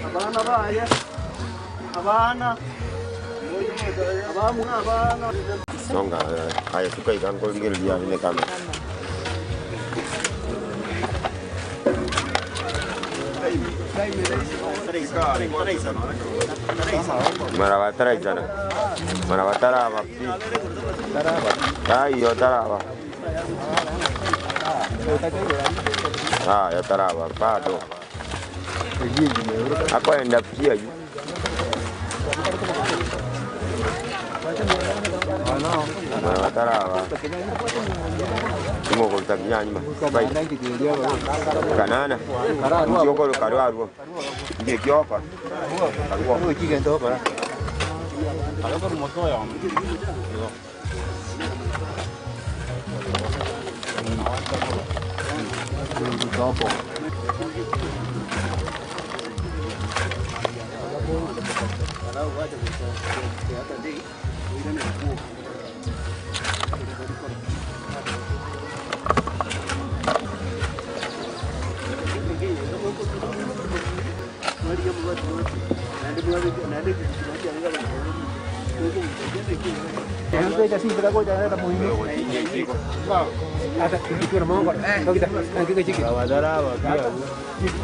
Abana baye, abana, abamura abana. Songa aye suka iga nkorigereria are ne camera. Maraba taraichana. Maraba taraba pi. Taiyo taraba. Haya taraba bado. Akwenda pia yu. Maraba taraba. Tumokoluta kinyanyuma. Bai. Kanana. Mchokoro karwarwo. Ndiye kioka. Karwo.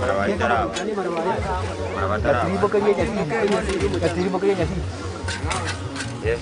Maraba taraba. Maraba taraba. Yes.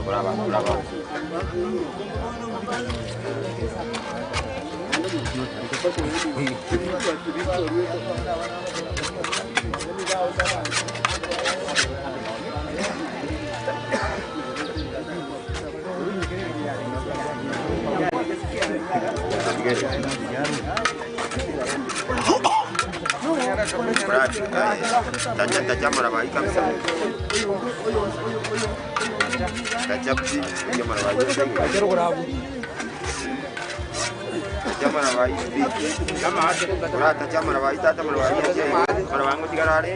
Brava, brava. Tacha tacha maraba kabisa. Tacha pi tacha maraba. Tacha maraba pi. Ora tacha maraba tata maraba. Maraba ngo tigarare.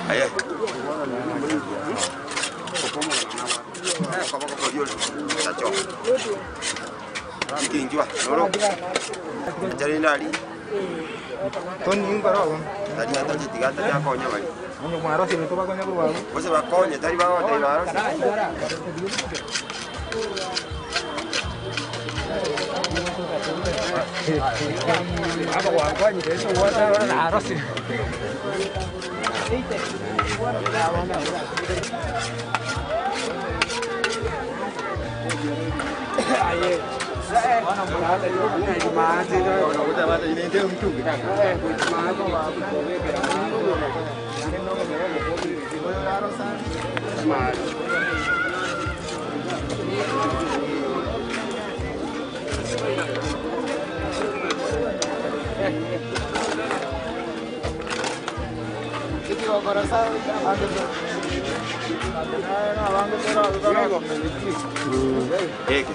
Aye. Koboko koriori. Tacho. Ikinjwa. Noro. Chari ndari. Tari atari tiga tari akonya bari. Bose bakonye tari bagote barosi. Eke.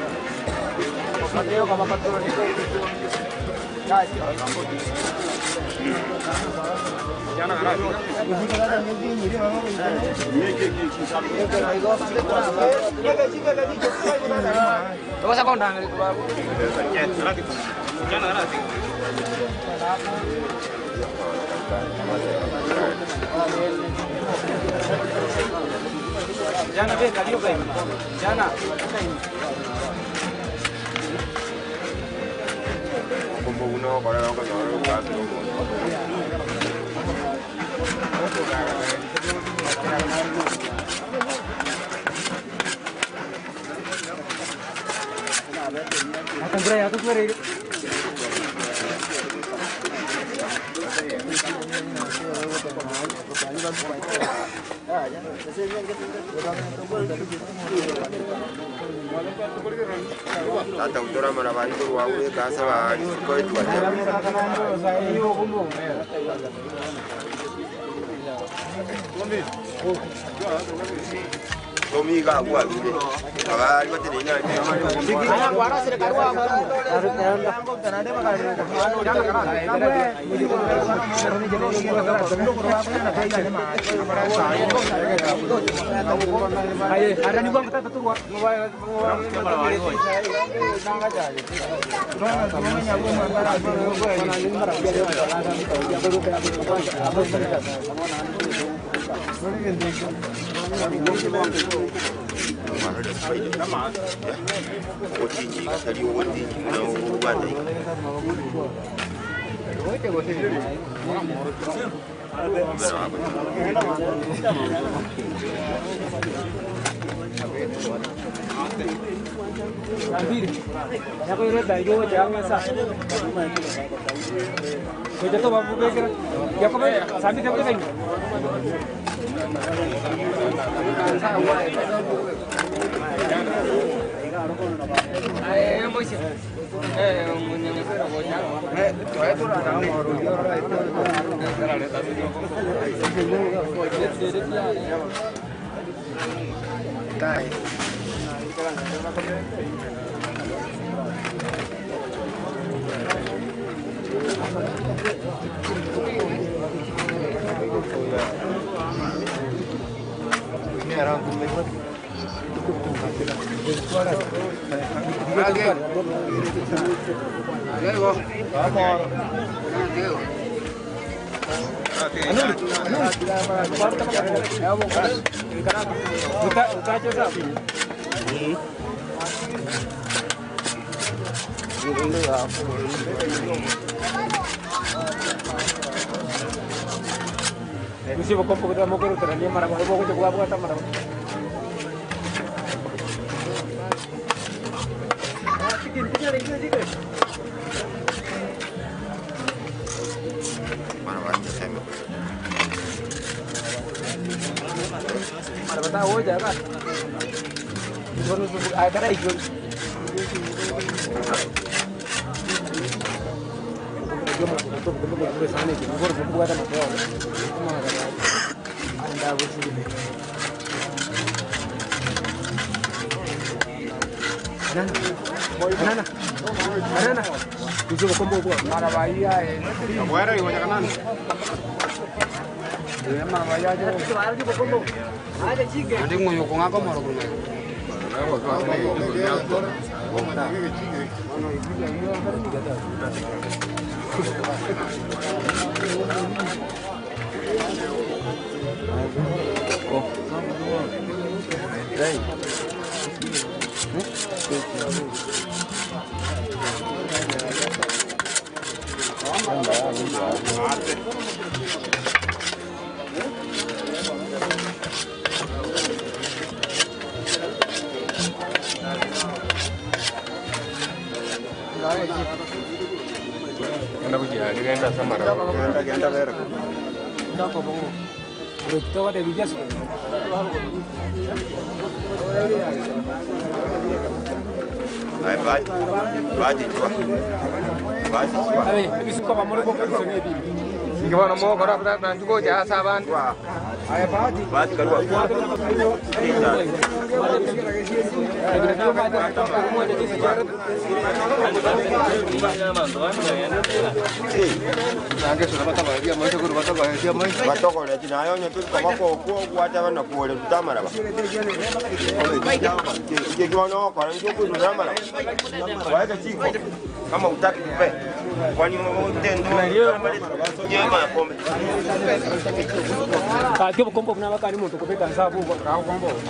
Kumbo uno kora ko nyoro ka ko. Tata utora mara bari ko wa we ka sa bari ko etu aja. Tomi ga wa bire. Abari batene ina. Otinyi tari otinyi na obata. Mara bache seme. Genda genda bera. Ay baji. Baji chwa. Baji chwa. Ngibona mo kora bra njuko ja saban. Baji karwa. Batokole tinayo nyetu kabako ko kwata bana kuole tutamara ba. Kike kiwana wakora njo kututamara. Waeka chiko. Kama utaki kupe. Kwani utendo nyema ya pombe. Kati obukombo bunabakani muntu kubeka nsabu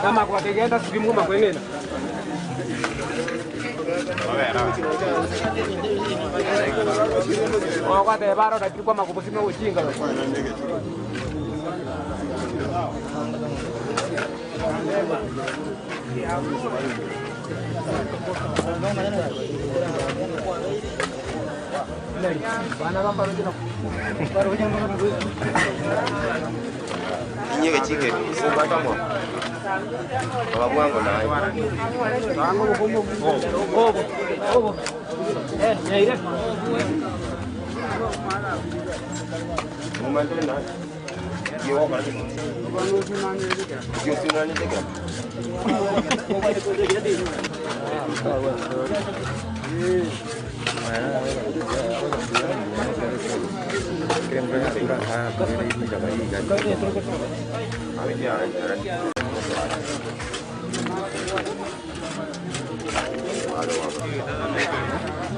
namakwakegenda sibimuma kwengena. Wakwatebara odatiri kwa makubu sime ujinga. Inyege chike ubatamo. Ababwango naye. Mumandele naye. Kiyo wakora. Kiyo sunani teke.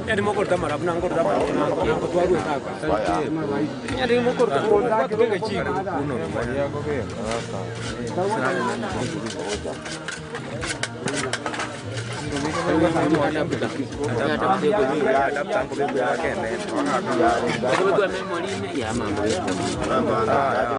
Yari mokorta marabu nangorta marabu twarwetaka. Yari mokorta kwatubeka chiko.